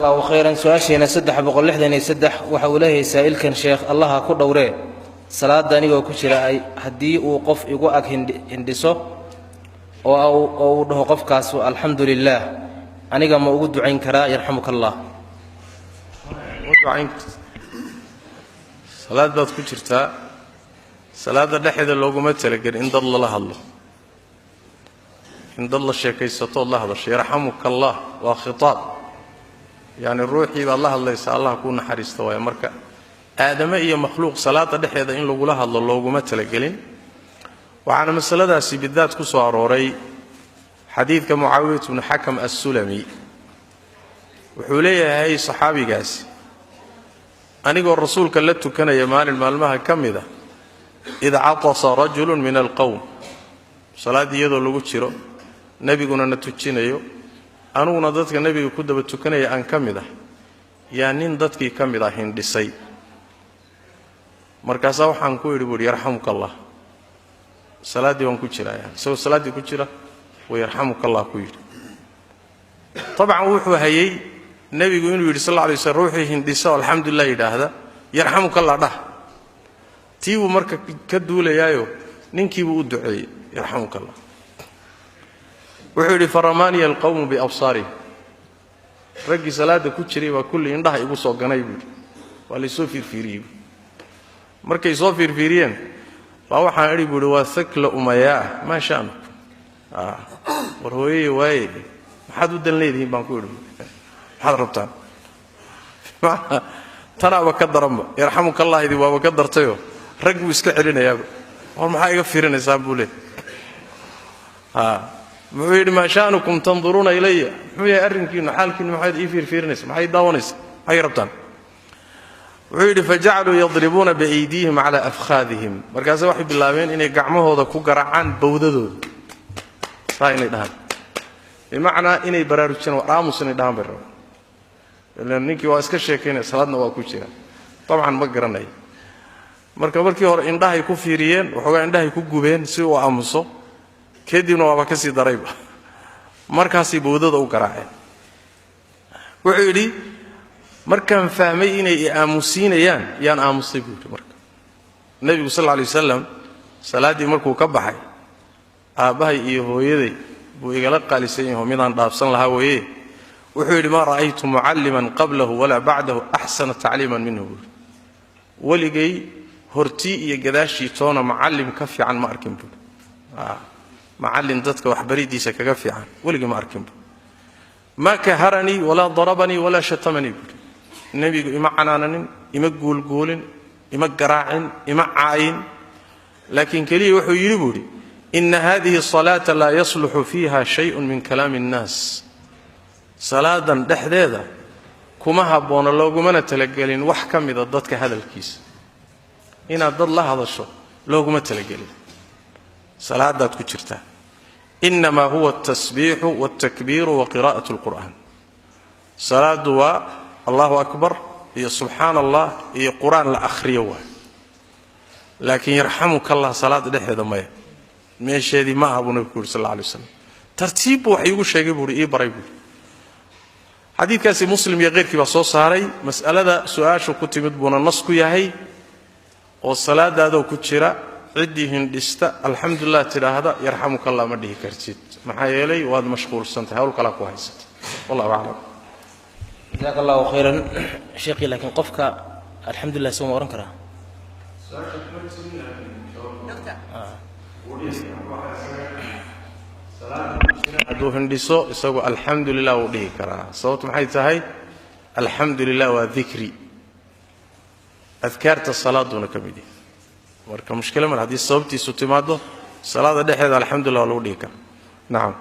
Allahu khayran. Su-aasheena 363 waxa uu leeyahay saa'ilkan: "Sheekh, Allaha ku dhowree, salaada anigoo ku jira ay haddii uu qof igu ag hindhiso oo uu dhaho qofkaasu 'Alxamdu lilaah', aniga ma ugu ducayn karaa 'Yarxamuka Allah'?" Ducayn. Salaad baad ku jirtaa. Salaadda dhexeeda looguma talagelin in dad lala hadlo, in dad la sheekaysatood la hadasho. "Yarxamuka Allah" waa khitaab, yacni ruuxii baad la hadlaysaa, Allah kuu naxariista waaya. Marka aadame iyo makhluuq salaadda dhexeeda in lagula hadlo looguma talagelin. Waxaana masaladaasi bidaad ku soo arooray xadiidka Mucaawiyat bnu Xakam Assulami. Wuxuu leeyahay saxaabigaasi: "Anigoo Rasuulka la tukanaya maalin maalmaha ka mid a, id catasa rajulun min alqowm." Salaaddii iyadoo lagu jiro, nebiguna na tujinayo, anuguna dadka nebiga ku daba tukanaya aan ka mid ah, yaa nin dadkii ka mid ah hindhisay. "Markaasaa waxaan ku idhi," buuhi, "Yarxamuka Allah." Salaaddii waan ku jiraaya. Isagoo salaaddii ku jira wa "Yarxamuka Allah" ku yidhi. Dabcan wuxuu hayey nebigu inuu yidhi sal alla alay slam: "Ruuxii hindhisa oo alxamdulilah yidhaahda, yarxamuka Allah dhah." Tii buu marka ka duulayaayo ninkiibuu u duceeyey "Yarxamuka Allah". Wuxuu yidhi: "Faramaaniya alqawmu biabsaarihim." Raggii salaadda ku jiray baa kulli indhaha igu soo ganay, buu yidhi. Waa laysoo fiirfiiriyey. Buui markay soo fiirfiiriyeen baa waxaan idhi, buu yidhi, "Waa sakla umayaa, maa sha'nukum? War hooyaya waaye, maxaad u dan leedihiin?" baan ku idhi. "Maxaad rabtaan?" Tanaaba ka daranba. "Yarxamuka Allahdi" waaba ka dartayoo rag buu iska celinayaaba. "War maxaa iga fiirinaysaan?" buu leey. Muxuu yidhi? "Maa sha'nukum tanduruuna ilaya?" Muxuu yahay arrinkiinnu, xaalkiinnu? Maxaad ii fiirfiirinaysa? Maxay daawanaysa? Maxay rabtaan? Wuxuu yidhi: "Fajacaluu yadribuuna biaydiihim calaa afkhaadihim." Markaase waxay bilaabeen inay gacmahooda ku garaacaan bawdadooda, saa inay dhahaan, bimacnaa inay baraarujiyaan, war aamus inay dhahaan bay rabaan. Ilan ninkii waa iska sheekaynaya, salaadna waa ku jira dabcan, ma garanaya. Marka markii hore indhahay ku fiiriyeen, waxoogaa indhahay ku gubeen si uu aamuso. Kadibna waaba ka sii darayba, markaasay bawdada u garaaceen. Wuxuu yidhi: "Markaan fahmay inay i aamusiinayaan, yaan aamusay," buu yidhi. Marka nebigu sal alla alay wasalam salaaddii markuu ka baxay, aabbahay iyo hooyaday buu igala qaalisan yaho, midaan dhaafsan lahaa weeye. Wuxuu yidhi: "Maa ra'aytu mucalliman qablahu walaa bacdahu axsana tacliiman minhu," buu yidhi. "Weligay hortii iyo gadaashii toona macallim ka fiican ma arkin," buui. "Macallin dadka waxbaridiisa kaga fiican weligay ma arkin," buui. "Maa kaharanii walaa darabanii walaa shatamanii," buui. "Nebigu ima canaananin, ima guulguulin, ima garaacin, ima caayin, laakiin keliya wuxuu yidhi," buu idhi, "ina hadihi asalaata laa yasluxu fiiha shayun min kalaami innaas." Salaadan dhexdeeda kuma habboona, loogumana talagelin wax ka mida dadka hadalkiisa. Inaad dad la hadasho looguma talagelin, salaadaad ku jirtaa. "Innamaa huwa altasbiixu waltakbiiru wa qiraa'at alqur'aan." Salaaddu waa Allahu akbar iyo subxaana Allah iyo Qur-aan la akhriyo waay, laakiin "Yarxamuka Allah" salaada dhexdeeda maya, meesheedii ma aha, buu nabigu ku yuri sal alla alay waslam. Tartiib buu wax iigu sheegay, buuhi, ii baray, buuhi. Xadiidkaasi Muslim iyo keyrkii baa soo saaray. Mas'alada su-aashu ku timid buuna nas ku yahay, oo salaadaadoo ku jira ciddii hindhista, alxamdulilah tidhaahda, "Yarxamuka Allah" ma dhihi kartid. Maxaa yeelay waad mashquulsantahay, hawl kalaa ku haysata. Wallahu aclam. Jazaaka Allahu khayran, sheekhi. Laakiin qofka alxamdulilah soo ma odhan karaa? Hadduu hindhiso isagu, alxamdu lilah wuu dhihi karaa. Sababtu maxay tahay? Alxamdu lilah waa dikri, adkaarta salaaduna ka mid yahay. Marka mushkilo male haddii sababtiisu timaado, salaada dhexdeeda alxamdulillah waa lagu dhihi karaa. Nacam.